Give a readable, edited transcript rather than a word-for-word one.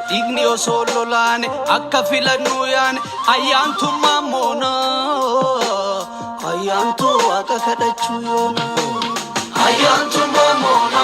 Dhiigni osoo lolaane akka filannu yaane ayyaantummaa moona. Ayyaantuu waaqa kadhachuu yoona. Ayyaantummaa moona.